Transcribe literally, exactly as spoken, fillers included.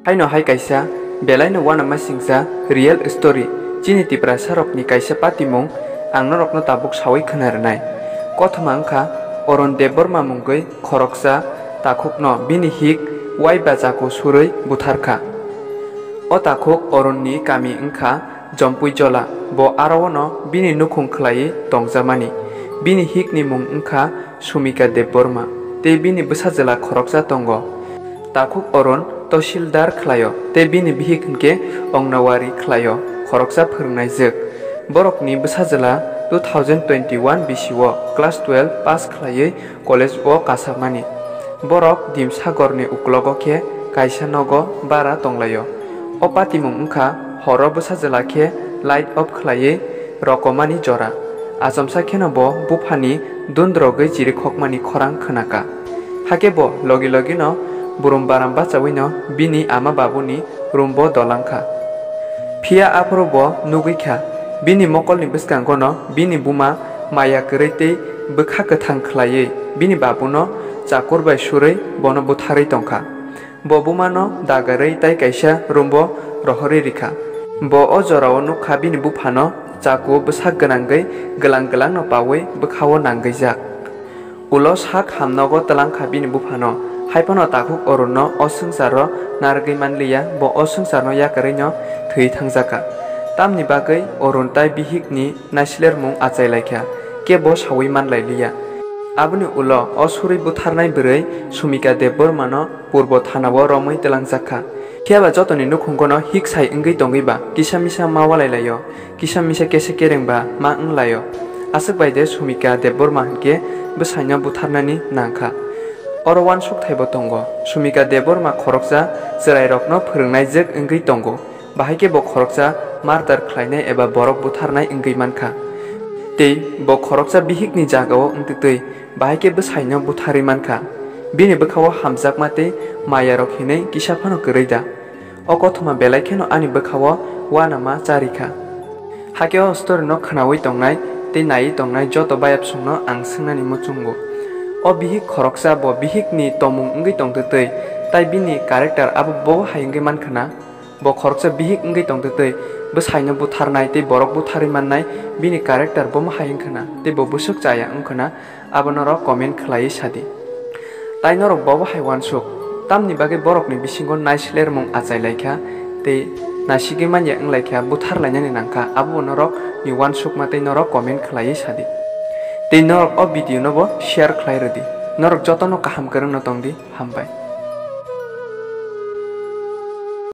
Haino hai kaisa belaino uanama singcha real story, chini Tiprasarokni kaisa patimung ang norokno tabuk sawi khna rwnai. Kothoma wngkha Oron Debbarma mungwi khoroksa takhukno bini hik uaiba chaku surwi butharkha. O takhuk Oronni kami wngkha Jompui Jola, bo arowono bini nukhung khlaiwi tongjamani. Bini hikni mung wngkha Sumika Debbarma, tei bini bwsajwla khoroksa tongo. Takhuk Oron tosildar khlaio, tei bini bihik hwnkhe ongnawari khlaio, khoroksa phwrwngnaijwk. Borokni bwsajwla two thousand twenty-one bisio class twelve pass khlaiwi college o kasakmani. Borok Dimsagorni uklogo khe kaisa nogo bara tonglaio. O patimung wngkha horo bwsajwla khe light off khlaiwi rokomani jora. Achomsa kheno bo buphani dundrogwi chirikhokmani khorang khnaka. Hakhe bo logi logino burum baram bachawino bini ama babuni roombo dolangkha. Phiya aphuru bo nugwi kha, bini mokolni bwskangono bini buma maya kwrwi tei bwkha kwthang khlaiwi bini babuno chakur bai surwi bono butharwi tongkha. Bo bumano dagarwi tai kaisa roombo rohorwi rikha. Bo o jorao nukha bini buphano chakuo bwsak gwnangwi glang glangno paui bwkhao nangwijak. Ulo sak hamnogo twlangkha bini buphano, hai phano takhuk Orunno o swngcharo narwgwi manliya, bo o swngcharno yakarwino thwi thangjakha. Tamni bagwi Orun tai bihikni naisilermung achailaikha, kebo saui manlailiya. Aboni ulo o surwi butharnai bwrwi Sumika Debbarmano purbo thanao romwi twlangjakha. Phiya ba jotoni nukhungono hik sai wngwi tongwi ba kisa misa ma walai laio, kisa misa kese kereng ba ma wng laio. Aswk bai de Sumika Debbarma hinkhe bwsaino butharnani nangkha. Oro uansuk thaibo tongo, Sumika Debbarma khoroksa chwrairokno phwrwngnaijwk wngwi tongo, bahai khe bo khoroksa murder khlainai eba borok butharnai wngwi mankha. Tei bo khoroksa bihikni jagao wngtwtwi bahai khe bwsaino butharwi mankha. Bini bwkhao hamjakma tei mayarok hinwi kisa phano kwrwi da. O kothoma belai kheno ani bwkhao uanama charikha. Hakhe o story no khwnaui tongnai tei naiwi tongnai joto bayapsongno ang swngnani muchungo. O bihik khoroksa bo bihikni tomung wngwi tongtwtwi, tai bini character abo bo hai wngwi mankhana. Bo khoroksa bihik wngwi tongtwtwi, bwsaino butharnai tei borok butharwi mannai bini character bomo hai wngkhana tei bo bwswk chaya wngkhana, abo norok comment khlaiwi sadi. Tai norok bobo hai uansuk, tamni bagwi borokni bisingo naisilermung achailaikha tei naisigwi manya wnglaikha, butharlainani nangkha, abo bo norokni uansukma tei norok comment khlaiwi sadi. Tei norok o video no bo share khlai rwdi. Norok jotono kaham kwrwngno tongdi, hambai.